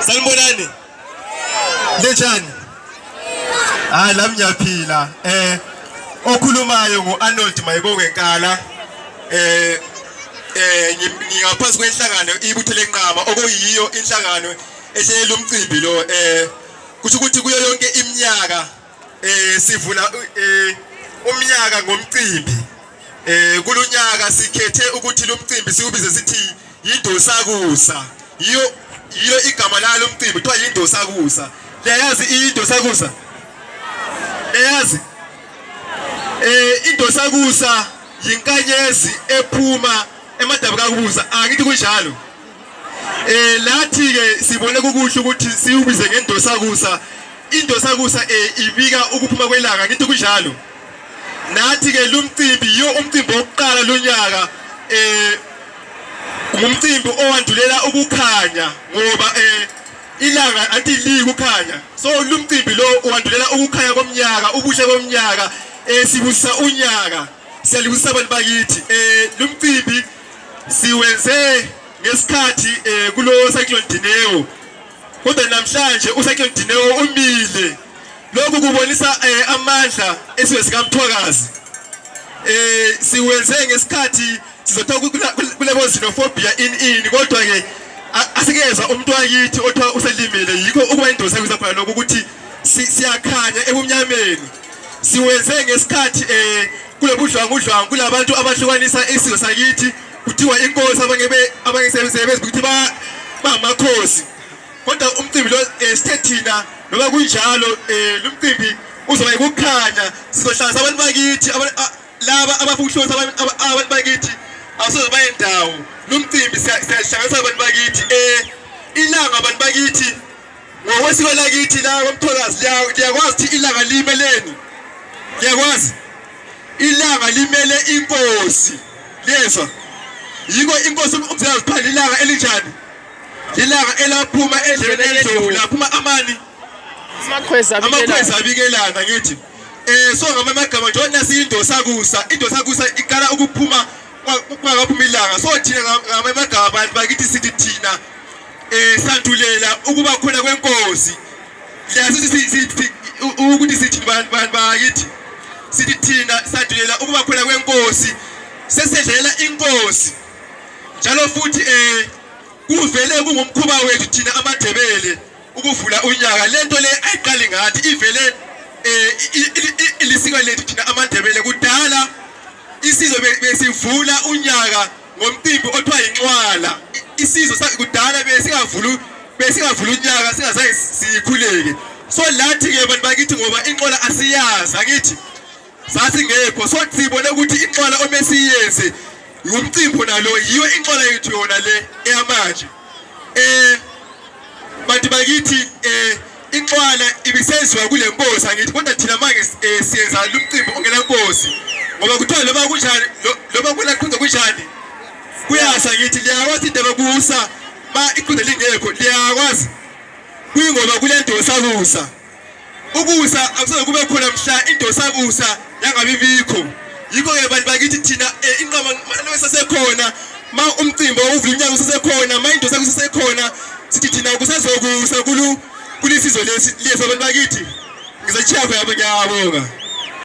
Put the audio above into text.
Sanibonani. Lejani. Hayi lami ngiyaphila. Okhulumayo nguArnold Mayibongenkala. Ngingaphansi kwenhlangano ibuthele enqama okuyiyo inhlangano ehlela umcimbi lo kusho ukuthi kuyo yonke iminyaka sivula umnyaka ngomcimbi. Kulunyaka sikhethe ukuthi lo mcimbi siubize sithi yindosakusa. Yiyo igama lalo umcimbi kuthiwa yindosakusa. Liyazi indosakusa? Liyazi? Indosakusa yinkanyezi ephuma eMadabukakusa. Angithi kunjalo. Lathi ke sibone kukuhle ukuthi siubize ngendosakusa. Indosakusa ibika ukuphuma kwelanga. Angithi kunjalo. Nathi ke lo mcimbi yo umcimbi wokuqala lonyaka umcimbi owandulela ukukhanya ngoba ilanga athi likukhanya. So lo mcimbi lo owandulela ukukhanya komnyaka, ubuhle komnyaka, sibusisa unyaka. Siyalibusisa abantu bakithi. Lo mcimbi siwenze ngesikhathi kulo Cyclone Dineo. Kodwa namhlanje uCyclone Dineo umile. Lokhu kubonisa amandla esiwe sikaMthwakazi. Siwenze ngesikhathi sizothoka kulebo xenophobia in kodwa ke asikeza umuntu wakithi othiwa uselimele yikho ukuba indosakusa phela lokho ukuthi siyakhanya ebumnyameni. Siwenze ngesikhathi kulobudlwangudlwangu kulabantu abahlukanisa isizwe sakithi kuthiwa inkosi abangesebenzi ukuthi bamakhosi. Kodwa umcimbi lo sithethina noba kunjalo lo mcimbi uzoba ukukhanya sizohlanganisa abantu bakithi laba abafuhlonza abantu bakithi asoze bayendawo. Lo mcimbi siyahlanganisa abantu bakithi ilanga abantu bakithi ngokwesiko lakithi la kwaMthwakazi liyakwazi ukuthi ilanga limeleni. Liyakwazi ilanga limele inkosi. Liyezwa yiko inkosi umzikazi phela ilanga elinjani. Ilanga elaphuma endleleni endlovu laphuma amani amakhweza abikelana ngithi so ngamagama nje nasi indosakusa. Indosakusa ikala ukuphuma kwakaphuma ilanga. So thina ngamagama abantu bakithi sithi thina sandulela ukuba khona kwenkosi. Sithi ukuthi sithi abantu bakithi sithi thina sandulela ukuba khona kwenkosi. Sesedlela inkosi njalo futhi kuvele kungumkhuba wethu thina amaDebele ukuvula unyaka. Lento le ayiqali ngathi ivele ilisiko lethu thina amaDebele. Kudala isizwe besivula unyaka ngomcimbi othiwa inqwala. Isizwe kudala besingavula unyaka singazayi sikhuleke. So lathi ke abantu bakithi ngoba inqwala asiyazi angithi sasingekho. So sibone ukuthi inqwala omesiyenze umcimbi nalo yiyo inqwala yethu yona le eyamanje. Bantu bakithi inqwala ibisenziwa kule nkosi angithi kodwa thina manje siyenza lo mcimbi ongela nkosi ngoba kuthiwa loba kunjani loba kulaqhunze kunjani kuyasa ngithi liyakwazi indaba kusa ma iqhunze lingekho liyakwazi kuyingoba kule ndosakusa. Ukusa akusoze kube khona mhla indosakusa yangabibikho. Yikho ke bantu bakithi thina inqama manje sesekhona ma umcimbi uvula unyaka usesekhona ma indosakusa sesekhona sithi thina kusazokusa kulisizwe lesi abantu bakithi ngizochiya khona ngiyabonga.